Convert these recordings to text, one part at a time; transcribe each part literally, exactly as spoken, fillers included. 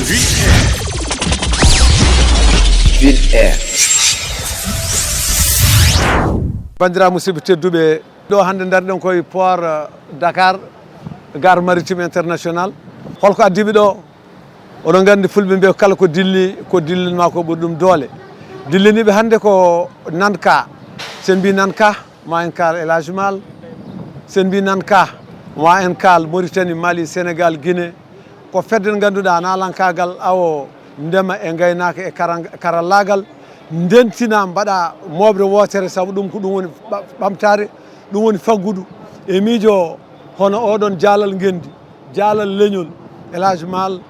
Ville Air. Banndiraaɓe musidɓe tedduɓe, ɗo hannde ndarɗen koye port, eh, Dakar, gare maritime international. Holko addiɓe ɗo? Oɗon nganndi fulɓe mbiya kala ko dilli, ko dillinma ko ɓuri ɗum doole. Dilliniiɓe hannde ko nanka. Sen mbi nanka, ma en kaal El Hadj Mal. Sen mbi nanka, ma en kaal Mauritanie, Mali, Sénégal, Guinée. Ko fedde nde ngannduɗaa naalankaagal awo ndema e ngaynaaka e karan-, karallaagal ndentina mbaɗa mooɓre wootere, sabu ɗum ko ɗum woni ɓa-, ɓamtaare, ɗum woni faggudu. E miijo hono oɗon jaalal ngenndi, jaalal leñol, El Hadj Mal,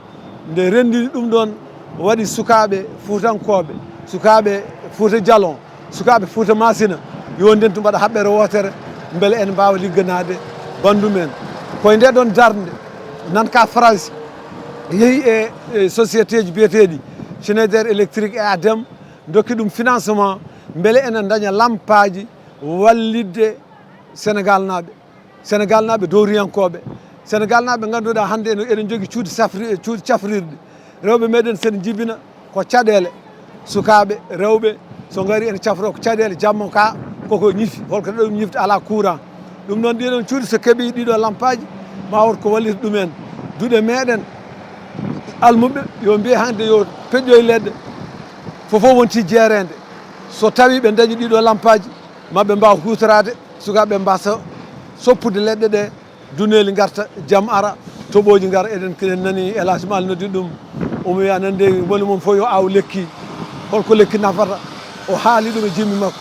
nde renndini ɗum ɗoon, waɗi sukaaɓe fuutankooɓe, sukaaɓe Fuuta Jalon, sukaaɓe Fuuta Masina, yo ndentu mbaɗa haɓɓere wootere, mbele en mbaawa ligganaade banndum en. Koye nde ɗoon darnde, nanka France yehi e, e société ji biyeteeɗi Schneider Electric e Adem, ndokki ɗum financement, mbele ene ndaña lampaaji wallitde Senegal naaɓe. Senegal naaɓe dowriyankooɓe. Senegal naaɓe ngannduɗaa hannde ene, eɗen njogii cuuɗi safri-, cuuɗi cafrirɗi. Rewɓe meɗen sen njibina ko caɗeele. Sukaaɓe, rewɓe, so ngari ene cafro ko caɗeele jamma ka, koko ñifi. Holko ɗum ñifde alaa courant. Ɗum noon ɗiɗon cuuɗi so keɓii ɗiɗo lampaaji, ma wot ko wallita ɗum en. Duɗe meɗen, almuɓɓe, yo mbiye hannde yo peƴƴoy leɗɗe. Fof fof wonti jeereende. So tawii ɓe ndañi ɗiɗo lampaaji, ma ɓe mbaaw huutoraade. Sukaaɓe mbaasa soppude leɗɗe ɗe, duneeli ngarta, jam ara, toɓooji ngara. Eɗen, eɗen nani El Hadj Mal noddi ɗum, omo wiya nande moni mum fof yo aaw lekki. Holko lekki nafata? O haali ɗum e jimmi makko.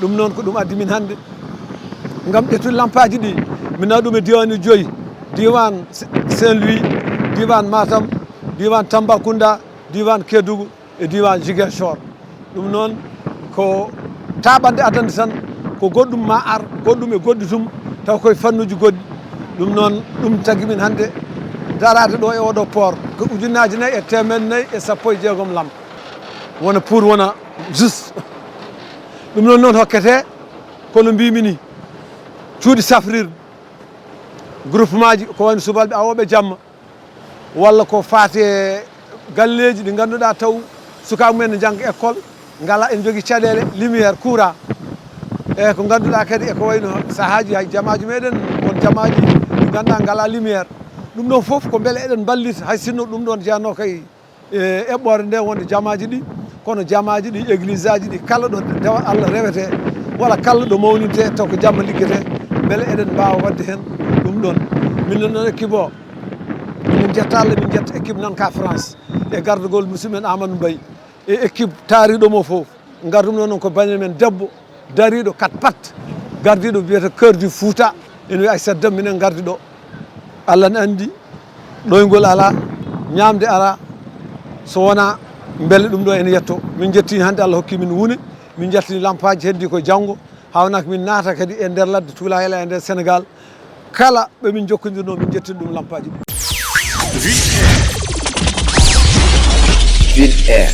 Ɗum noon ko ɗum addi min hannde ngam ƴettude lampaaji ɗi. Min nawa ɗum e diiwaan joyi, diiwaan Saint-Louis, diiwaan Matam, diiwaan Tambacounda, diiwaan Kédougou, e diiwaan Ziguinchor. Ɗum noon ko taaɓannde addande tan, ko goɗɗum ma ar, goɗɗum e goɗɗi tum, taw koye fannuuji goɗɗi. Ɗum noon, ɗum tagi min hannde daraade ɗo e oɗo port ko ujunnaaji nayi e teemedde nayi e sappo e jeegom lam. Wona pour wona juste. Ɗum noon noon hokkete, kono mbimi ni, cuuɗi safrirɗi, groupement ji ko wayno subalɓe awooɓe jamma, walla ko faati e galleeji ɗi ngannduɗaa taw sukaaɓe mumen ne njannga école, ngala en njogii caɗeele lumière, courant. E ko ngannduɗaa kadi e ko wayno sahaaji hay jamaaji meɗen, won jamaaji ɗi ngannduɗaa ngala lumière. Ɗum ɗon fof ko mbele eɗen mballita, hay sinno ɗum ɗon jeyanno kay e eɓɓoore nde wonde jamaaji ɗi, kono jamaaji ɗi, église aji ɗi, kala ɗo dewa Allah rewete, walla kala ɗo mawninte, taw ko jamma liggete, mbele eɗen mbaawa waɗde heen ɗum ɗon. Min noon, noon équipe o, min njetta Allah, min njetta équipe nan ka France, e gardagol musidɗo men Amadou Mbaye, e équipe taariɗo mo fof. Ngarduɗo noon ko banimen debbo, dariiɗo kat pat, gardiiɗo wiyetee Cœur du Fouta, ene wiya Aissata Deme, minen ngardi ɗo. Allah ne anndi, ɗoyngol alaa, ñaamde alaa, so wonaa mbele ɗum ɗo ene yetto. Min njetti hannde Allah hokki min wune, min njaltini lampaaji, heddi ko janngo, haa wonaa ko min naata kadi e nder ladde Tuulayel e nder Senegaal. Kala ɓe min njokkondirnoo, min njettini ɗum lampaaji ɗi. Ville Air.